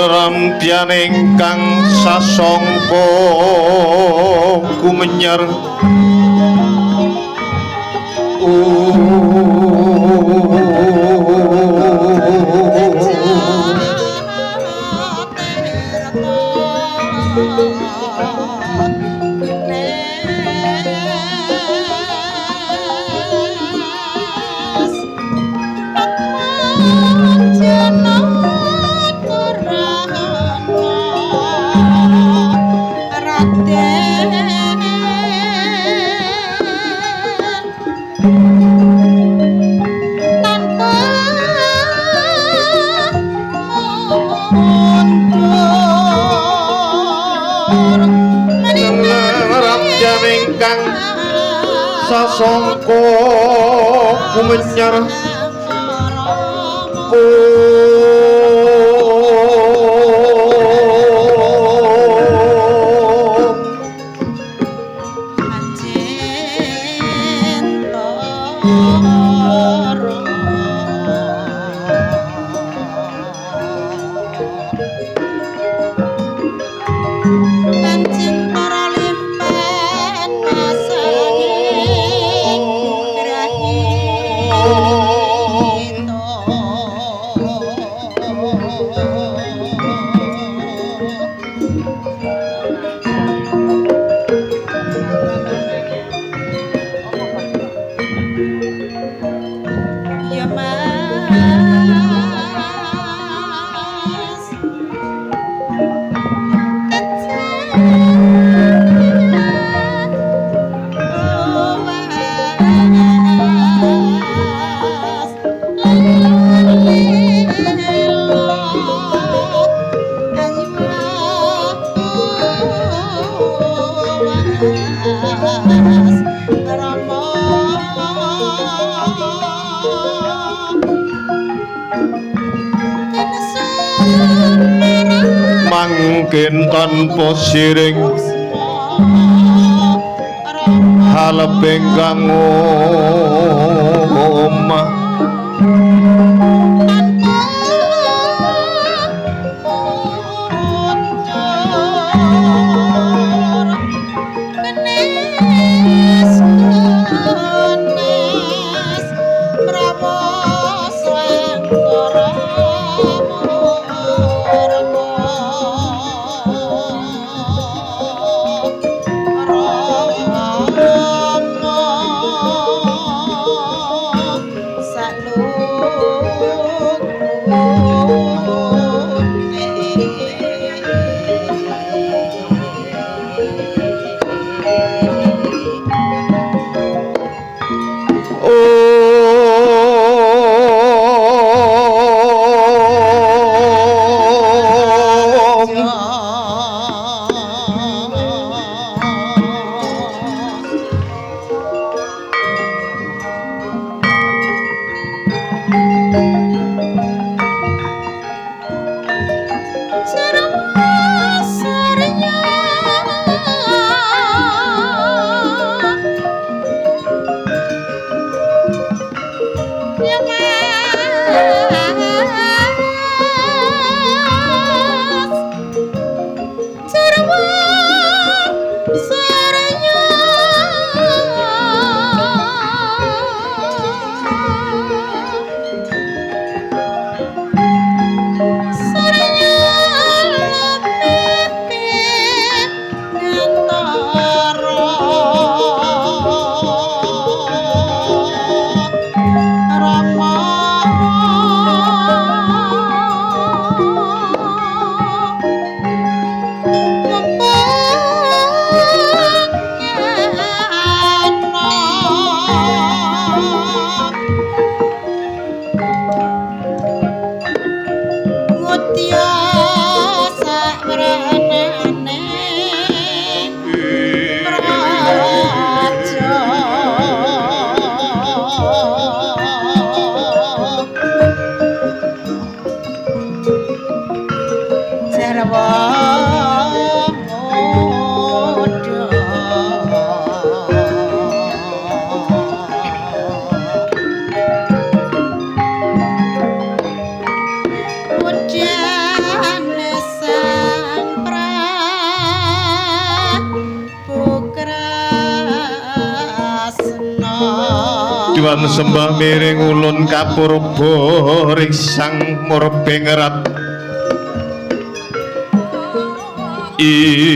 Rampian ingkang sasongko gumenyar sasongko gumenyar mangkin tanpa siring halebing kang omah Diwan sembah miring ulun kapurba riksang murbengrat ing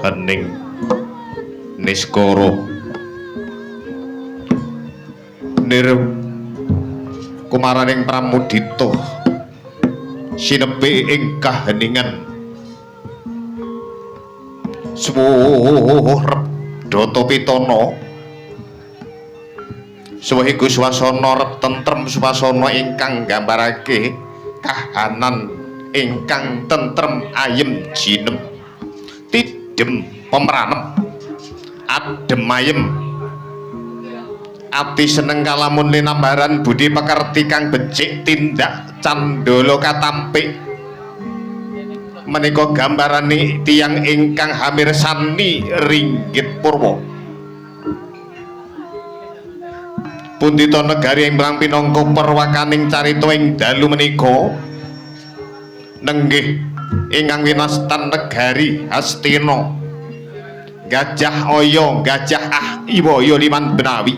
hening niskara nir kumaraning pramudita sinepe ing kaheningan suwuh rep data pitana suwuh iku swasana rep tentrem swasana ingkang nggambarake kahanan ingkang tentrem ayem jinem tidem pemranem adem ayem ati seneng kalamun linambaran budi pekerti kang becik tindak candala katampik menika gambarane tiyang ingkang hamirsani ringgit purwa. Pundita negari ingkang pinangka perwakaning carita ing dalu menika nenggih ingkang winastan negari Hastina Gajah Aya Gajah Ah Iwaya Liman Benawi.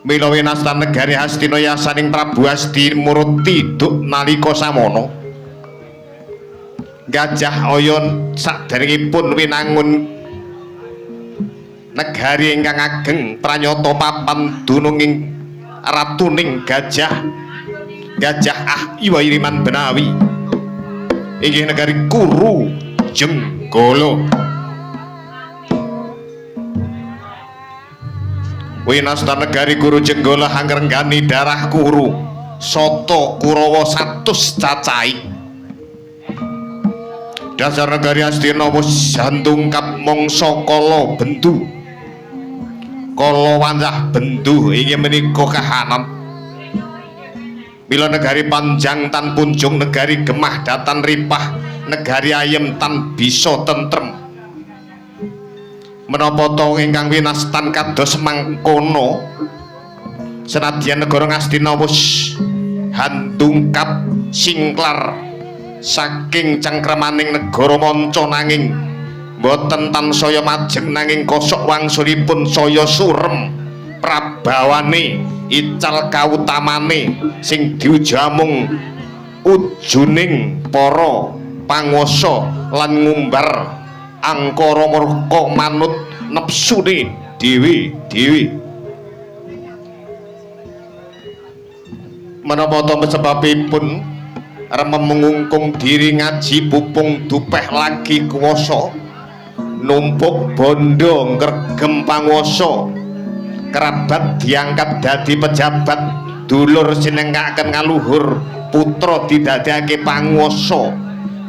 Mila winastan negari Hastina yasaning Prabu Astimurti duk nalika samana. Gajah Aya saderengipun winangun negari ingkang ageng pranyata papan dununging ratuning Gajah Gajah Ah Iwaya Liman Benawi inggih negari Kuru Jenggala. Winastan negari Kuru Jenggala hangrenggani darah Kuru Sata Kurawa 100 cacahi. Dasar negari Astina wis jantungkap mangsa kala bendu. Kala wancah bendu inggih menika kahanan. Mila negari panjang tan punjung, negari gemah datan ripah, negari ayem tan bisa tentrem. Menapa ta ingkang winastan kados mangkono senadyan negara Ngastina wis handungkap singklar saking cengkremaning negara manca nanging boten tansaya majeng nanging kosok wangsulipun saya surem prabawane ical kautamane sing diujamung ujuning para panguwasa lan ngumbar angkara murka manut nepsune dhewe-dhewe. Menapa ta sebabipun remem mengungkung diri ngaji pupung dupeh lagi kuwasa numpuk bondo ngregem panguwasa kerabat diangkat dadi pejabat dulur sinengkaken ngaluhur putra didadekake panguwasa.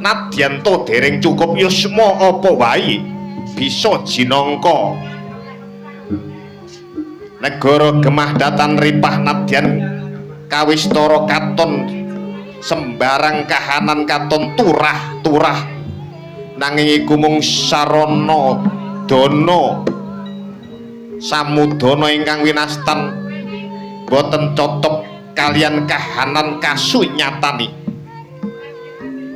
Nadyan to dereng cukup yusma apa wae bisa jinangka. Negara gemah datan ripah nadyan kawistara katon sembarang kahanan katon turah-turah nanging iku mung sarana dana samudana ingkang winastan boten cocok kalian kahanan kasunyatani.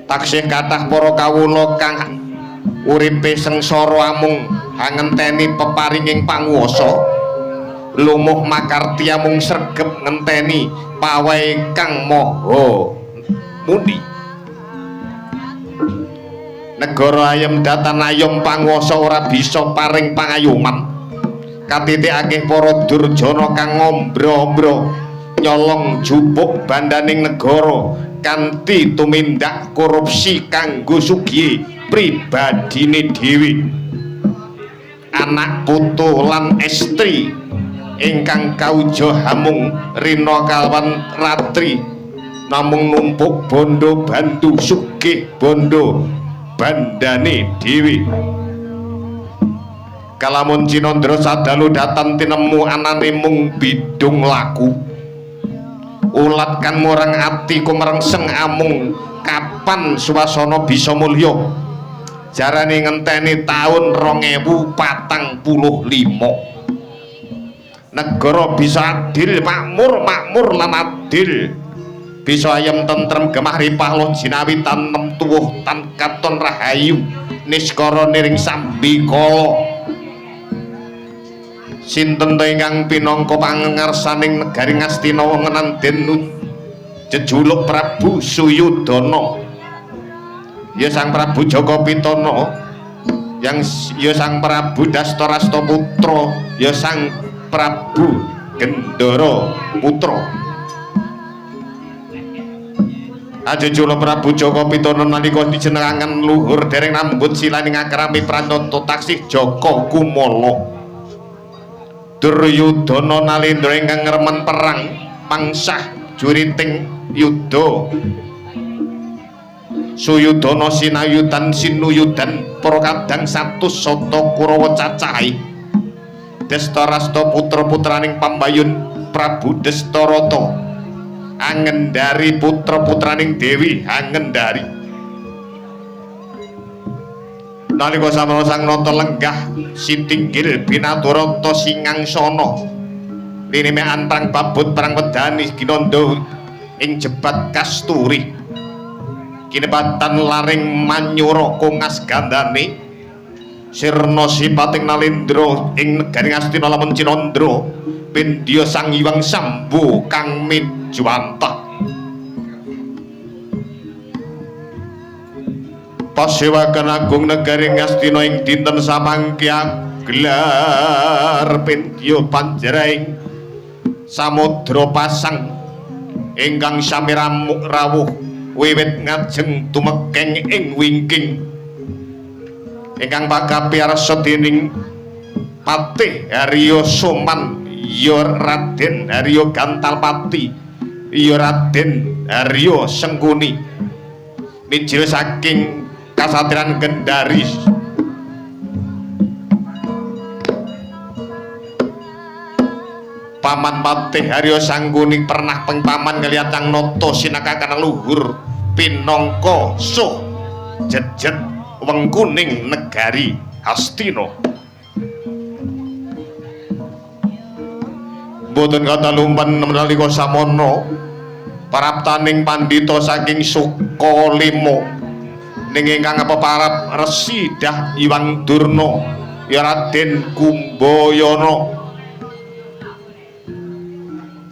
Taksih kathah para kawula kang uripe sengsara amung hangenteni peparinging panguwasa lumuh makarti amung sregep ngenteni pawai kang maha muni. Negara ayem datan ayom panguwasa ora bisa paring pangayoman katitikake para durjana kang ngombro-ombro nyolong jupuk bandaning negara kanthi tumindak korupsi kanggo sugih pribadine dhewe, anak putu lan estri ingkang kauja hamung rina kalwan ratri namung numpuk bondo bantu sugih bondo bandane dhewe. Kalamun Cinandra sadalu datan tinemu anane mung bidung laku, ulat kan murang ati kumrengseng amung kapan suasana bisa mulya. Jarane ngenteni taun 2045 negara bisa adil makmur, makmur lan adil, bisa ayem tentrem gemah ripah loh jinawi tanem tuwuh tan katon rahayu niskara niring sambikala. Sinten to ingkang pinangka pangarsaning negari Ngastina wengenan den jejuluk Prabu Suyudana, ya Sang Prabu Jaka Pitana, yang ya Sang Prabu Dastarasta Putra, ya Sang Prabu Gendara Putra. Ajejuluk Prabu Jaka Pitana nalika dijenengaken luhur dereng nambut silaning akrami pranata taksih Jaka Kumala. Duryudana nalendra ingkang ngremen perang pangsah juriting yuda. Suyudana sinayudan sinuyudan para kadang satus sata Kurawa cacahe. Destarasta putra-putraning pambayun Prabu Destarata angendari putra-putraning Dewi Angendari. Nalika samana sang nata lenggah sitinggil binaturata singangsana linimean perang babut perang wedani ginandha ing jebat kasturi kinebatan laring manyura kongas gandane sirna sipating nalendra ing negari Ngastina lamun Cinandra pindya Sang Hyang Sambu kang mijuwantah. Pasewakan agung negari Ngastina ing dinten samangke gelar pindya panjeraing samudra pasang ingkang sami rawuh wiwit ngajeng tumekeng ing wingking ingkang pakapiarsa dening Patih Haryo Soman ya Raden Haryo Gantalpati ya Raden Haryo Sengkuni mijil saking Kasatriyan Kendari. Paman Patih Haryo Sangkuni pernah pengpaman kaliyan Kang Nata sinakakan luhur pinangka suh jejet wengkuning negari Hastina. Mboten katalumpen nalika samana paraptaning pandhita saking Sukalima ning ingkang peparap Resi Dah Iwang Durna ya Raden Kumbayana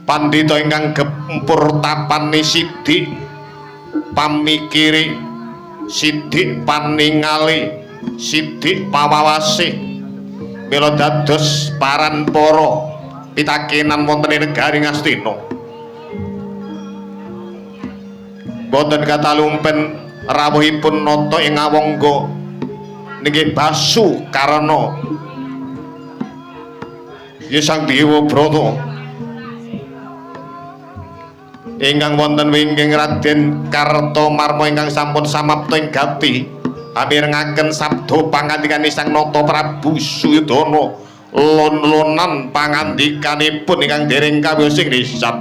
pandhita ingkang gempur tapane sidik pamikire sidik paningale sidik pawawase mila dados paran para pitakenan wonten ing negari Ngastina. Boten katalumpen rawuhipun nata ing awangga niki Basu Karana ya Sang Dewa Brata ingkang wonten wingking Raden Kartomarma ingkang sampun samapta ing gati amirengaken sabda pangandikane Sang Nata Prabu Suyudana lon-lonan pangandikanipun ingkang dereng kawiyos ing risap.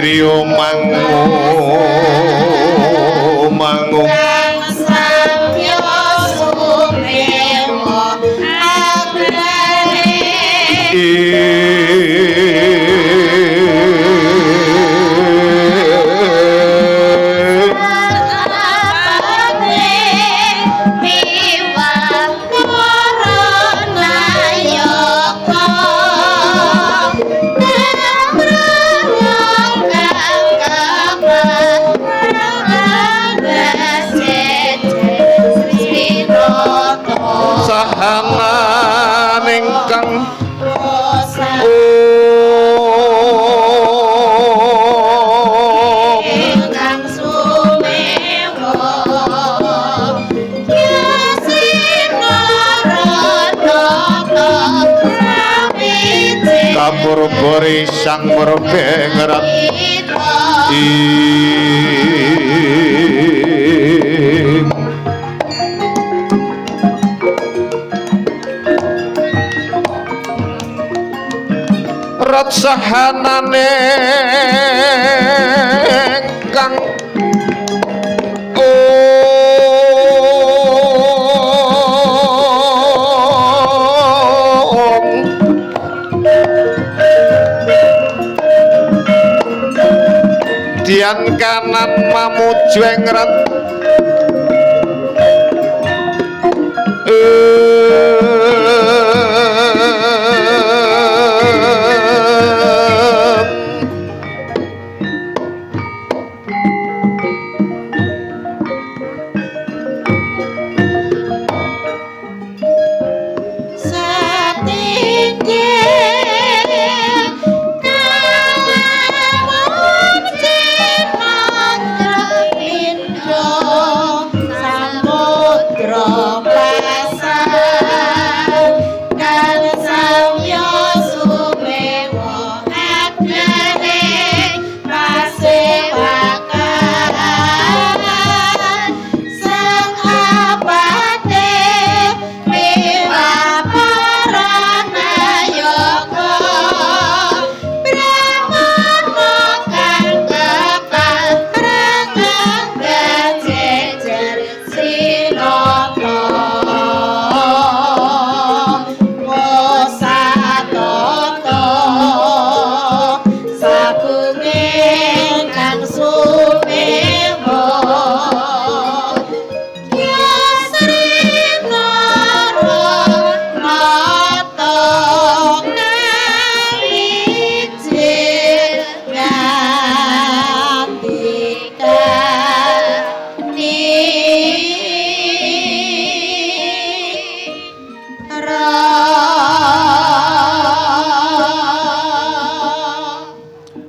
Griya mangu mangu Kang samya sumewa agrane Sahanan ingkang Kapurbori sang murbengrat Rat sahanane kang ong dian kanan mamuju ing rat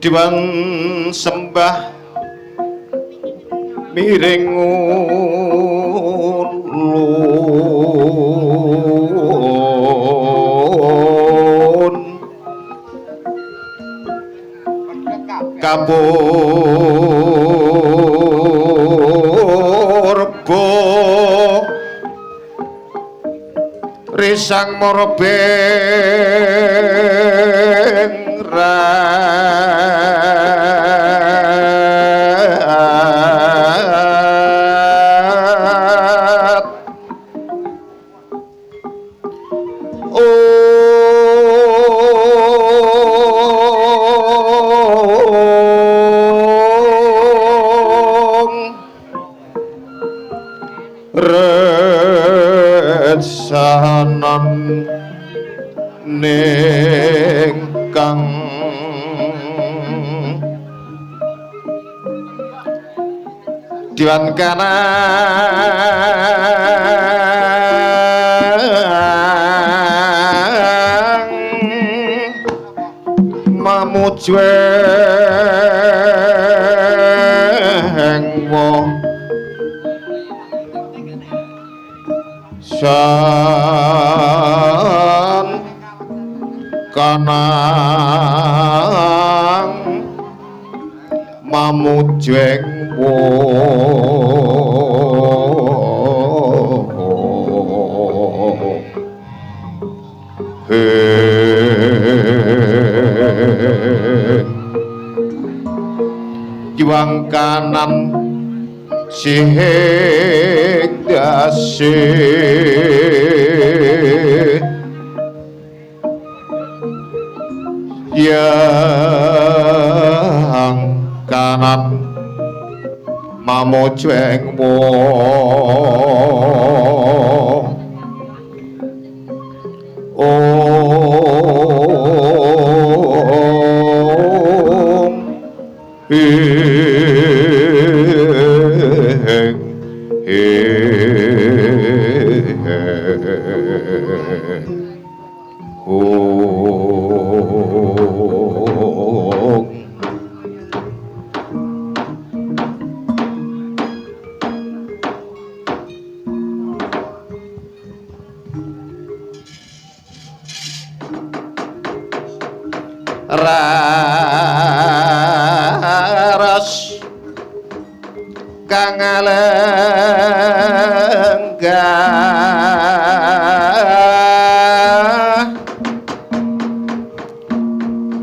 Diwan sembah miring ulun kapurba risang marbeng rat ong retsanan ning kang diwan kanang mamuju wo san kanang mamujeng wo he. Hyang kanan sing dase yang kanan mamojeng wo om ing ing Raras kang lenggah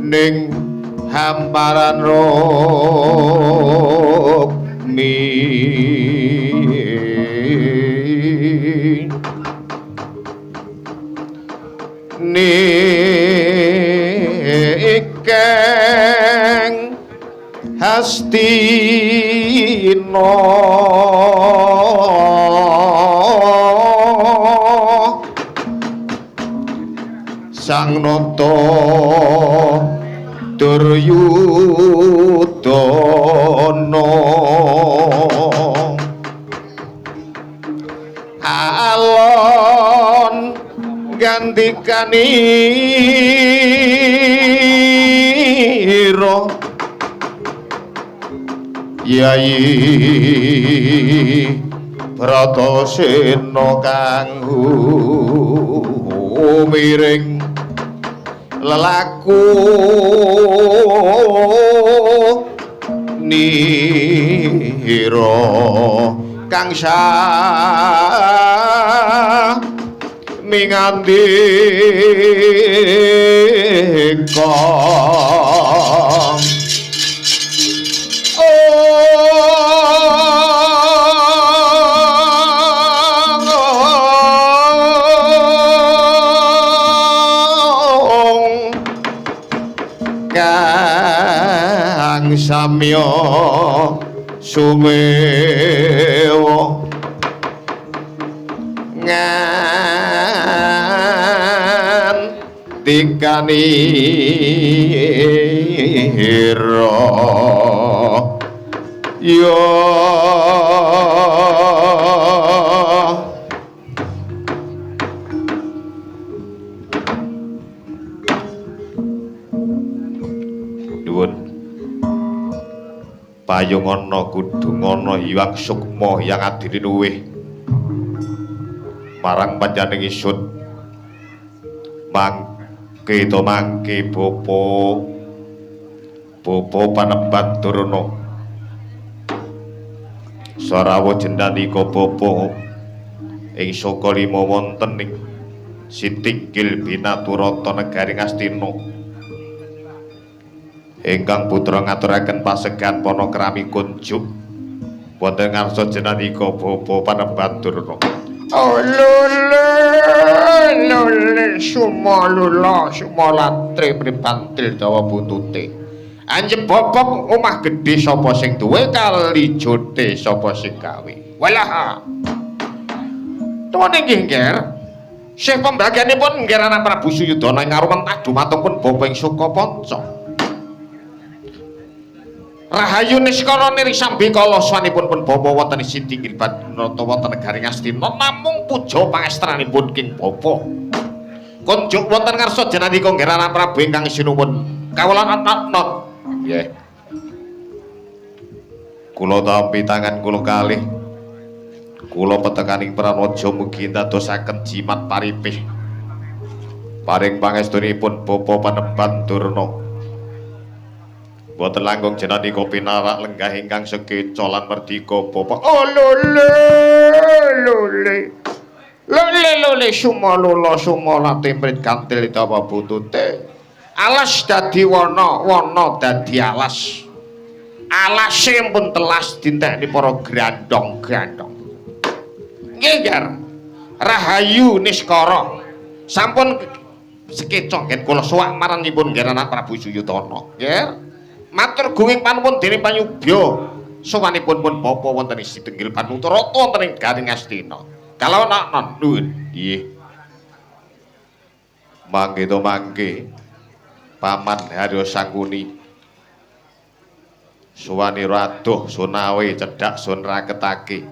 ning hamparan rukmi nikeng Hastina Sang Nata Duryudana alon gandikanira Yai Bratasena kang miring lelaku nira kang mingandika. Kang samya sumewa ngandikanira ya nuwun payung ana kudu ana hyang sukma hyang adine luwih marang panjenengan ingsun mangke to mangke bapa bapa panemban Durna sarawa jendanika bapa ing saka lima wonten ing sitinggil binaturata negari Ngastina ingkang putra ngaturaken pasegan panakrami kunjuk wonten ngarsa jenandika bapa panemban Durna. Oh lole lole sumalula sumalatre pripantil dawa buntute anjep bobok omah gedhe sapa sing duwe kali jote sapa sing gawe. Walah tuwon inggih Ngger sih pembagianipun Ngger anak Prabu Suyudana ing arumentah dumateng pun bapa ing Sukapanca Rahayu niskara niring sambikala swanipun pun bapa wonten sitinggil Badnata wonten negari Ngastina namung puja pangestranipun king bapa. Kunjuk wonten ngarsa jenandika Ngger anak Prabu ingkang sinuwun kawula not. Nggih. Kula tampi tangan kula kalih. Kula petekaning pranaja mugi ndadosaken jimat paripih. Paring pangestunipun bapa panemban Durna. Boten langkung jenandika pinarak lenggah ingkang sekeca lan merdika bapa. Oh lole lole. Lole lole sumalula sumalate mrit kantil dawa buntute. Alas dadi wana, wana dadi alas. Alase pun telas dintekni para grandong-grandong. Nggih, Ger. Rahayu Niskara. Sampun sekeca ngen kula suwak maranipun nggih anak Prabu Suyudana. Nggih. Matur gunging panuwun dening panyubya. Sowanipun pun bapa wonten ing Sitinggil Panutrata wonten ing Garing Astina. Kalau nak nuwun. Nggih. Mangke to mangke. Paman Haryo Sangkuni. Suwanira adoh sunawe cedhak sun raketake.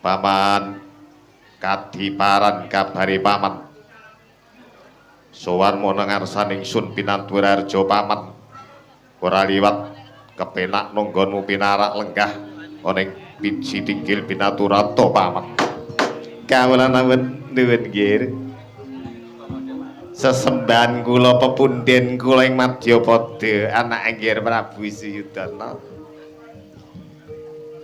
Paman kadiparan kabare paman. Sowan mono ngarsaning sun pinantu raharja paman. Ora liwat kepenak nunggonmu pinarak lenggah ana ing Sitinggil Pinaturata paman. Kawula nuwun nuwun nggih. Sesembahan kula pepunden kula ing Madyapada anak Angger Prabu Suyudana.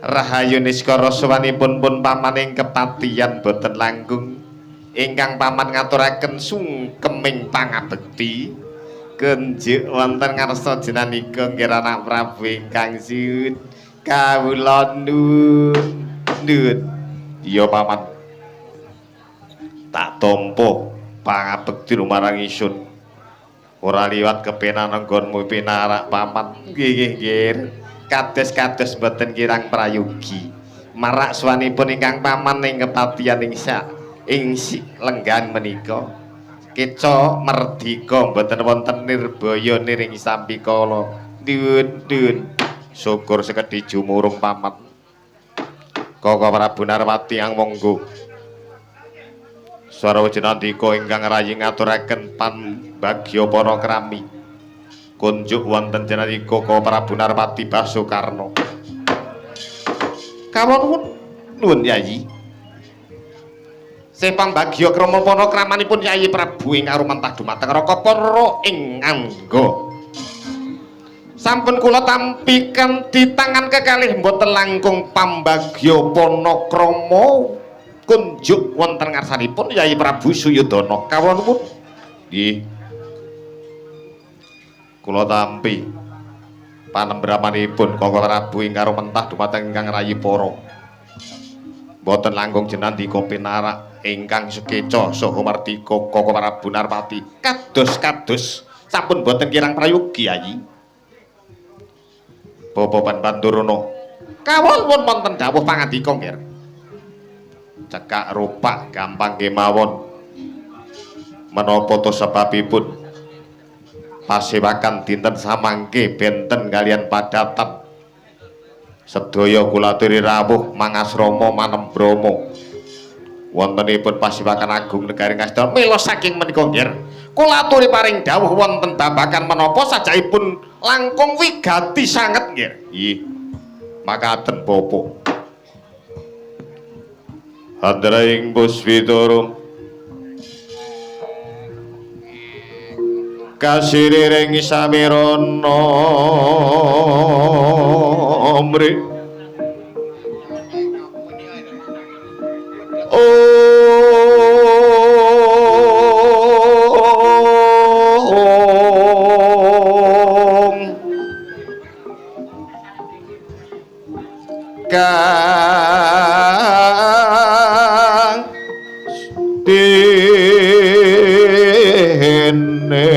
Rahayu Niskara sowanipun pun paman ing kepatihan boten langkung ingkang paman ngaturaken sungkeming pangabekti kunjuk wonten ngarsa jinanika nggih anak Prabu ingkang suyud. Kawula nuwun. Nuwun. Iya paman. Tak tampa pangabekti lumarang ingsun. Ora liwat kepenan nggonmu pinarak paman. Nggih nggih nggih. Kados-kados mboten kirang prayogi. Marak suwanipun ingkang paman ing kepatihan ing ing lenggan menika. Keca merdika mboten wonten nirbaya niring sambikala. Nuwun nuwun. Syukur sekedhi jumurung paman. Kaka Prabu Narwati ang monggo. Swara jenandika ingkang rayi ngaturaken pambagya para krami. Kunjuk wonten jenandika Kaka Prabu Narwati Basukarna. Kawula nuwun nuwun Yayi. Sih pambagya krama para kramanipun Yayi Prabu ing arumentah dumateng Raka para ing angga. Sampun kula tampi kanthi tangan kekalih mboten langkung pambagya panakrama kunjuk wonten ngarsanipun Yayi Prabu Suyudana. Kawula nuwun. Nggih. Kula tampi panembramanipun Kaka Prabu ing arumentah dumateng ingkang rayi para. Mboten langkung jenandika pinarak ingkang sekeca saha mardika Kaka Prabu Narpati. Kados-kados sampun boten kirang prayogi Yayi. Bapa Pandurana. Kawula nuwun wonten dawuh pangandika nggih. Cekak rupak gampang kemawon. Menapa to sebabipun pasewakan dinten samangke benten kalian padatan sedaya kula aturi rawuh mangasrama manembrama wontenipun pasewakan agung negari Ngastina. Mila saking menika nggih kula aturi paring dawuh wonten babagan menapa sajaipun langkung wigati sanget nggih. Nggih makaten bapa. Andraing puswitara kasiriring samirana mri om kang dene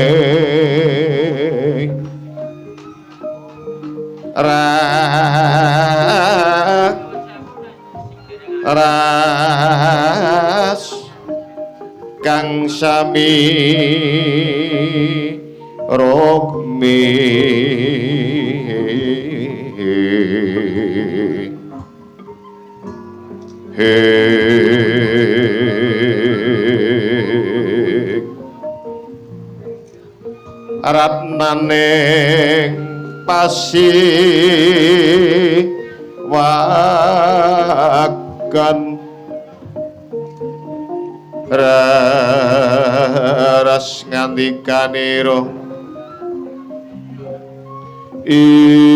ras kang sami rukmi ratnaning pasiwakan ras ngandikanira ing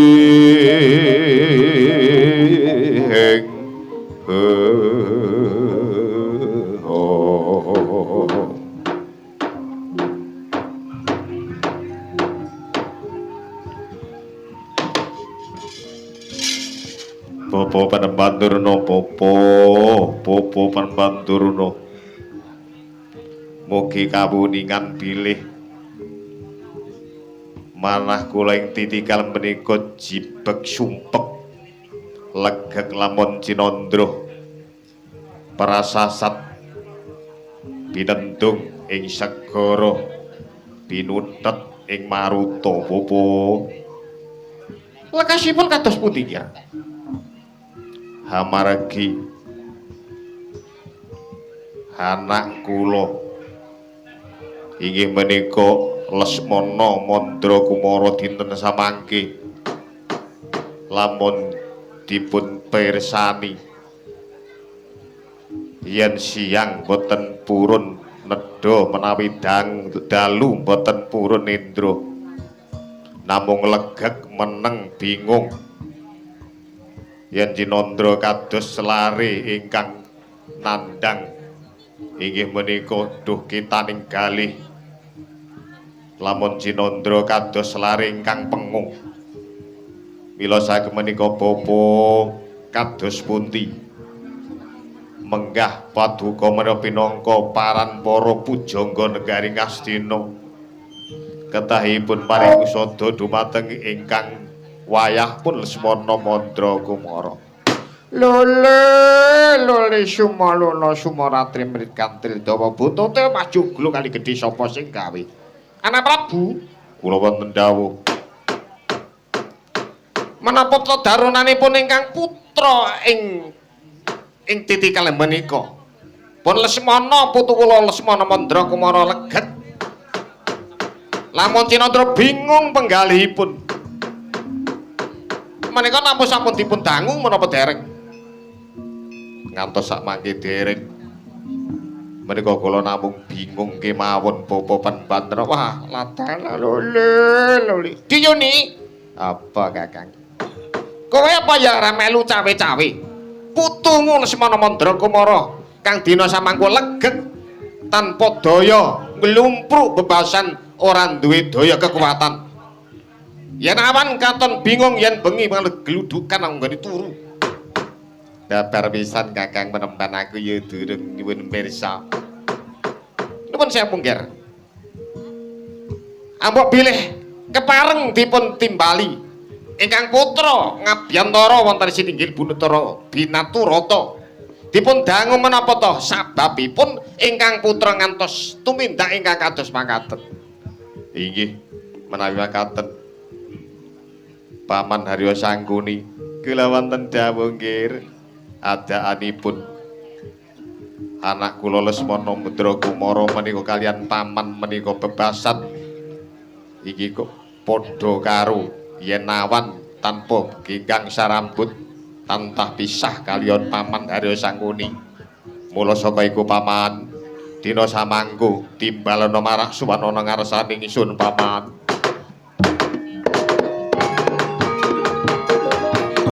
Popo Panembahan Durna, popo, popo Panembahan Durna. Mugi kawuningan bilih manah kula ing titikal menika jibeg sumpek legek lamun cinandra prasasat binendung ing segara binuthet ing maruta popo. Lekasipun kados pundi ya? Hamargi anak kula inggih menika Lesmana Mandra Kumara dinten samangke lamun dipun pirsani yen siang boten purun nedha menawi dang dalu boten purun nendra namung legek meneng bingung yen cinandra kados lare ingkang nandhang inggih menika duh kitaning galih lamun cinandra kados lare ingkang pengung. Mila saged menika bapa kados pundi menggah paduka menawa pinangka paran para pujangga negari Ngastina ketahipun paring usada dumateng ingkang wayah pun Lesmana Mandra Kumara. Lole lole sumaluna sumaratri mrit kantil dawa buntute majuglo kali gedhe sapa sing gawe. Anak Prabu kula wonten dawuh. Menapa ta darunanipun ingkang putra ing ing titikal menika? Pun Lesmana putu kula Lesmana Mandra Kumara leget. Lamun cinandra bingung penggalihipun. Menika namung sampun dipun dangu menapa dereng? Ngantos sak mangke dereng. Menika kula namung bingung kemawon bapa Panbandra. Wah, ladang lole lole. Diyuni apa Kakang? Kowe apa ya ora melu cawe-cawe? Putumu Lesmana Mandra Kumara kang dina samangku legek tanpa daya nglumpruk bebasan ora duwe daya kekuatan. Yen awan katon bingung yen bengi gludukan nang nggone turu. Dabar pisan Kakang menemban aku ya durung nyuwun pirsa. Nuwun sewu nggih. Ambok bilih kepareng dipun timbali ingkang putra ngabyantara wonten sininggil Bunutara Binaturata. Dipun dangu menapa to sababipun ingkang putra ngantos tumindak ingkang kados makaten. Inggih menawi makaten Paman Haryo Sangkuni kula wonten dawuh nggih adaanipun anak kula Lesmana Mandra Kumara menika kalian paman menika bebasan iki kok padha karo yen awan tanpa genggang sarambut tantah pisah kaliyan paman Haryo Sangkuni. Mula saka iku paman dina samangku timbalana marak suwanana ngarsane ingsun paman.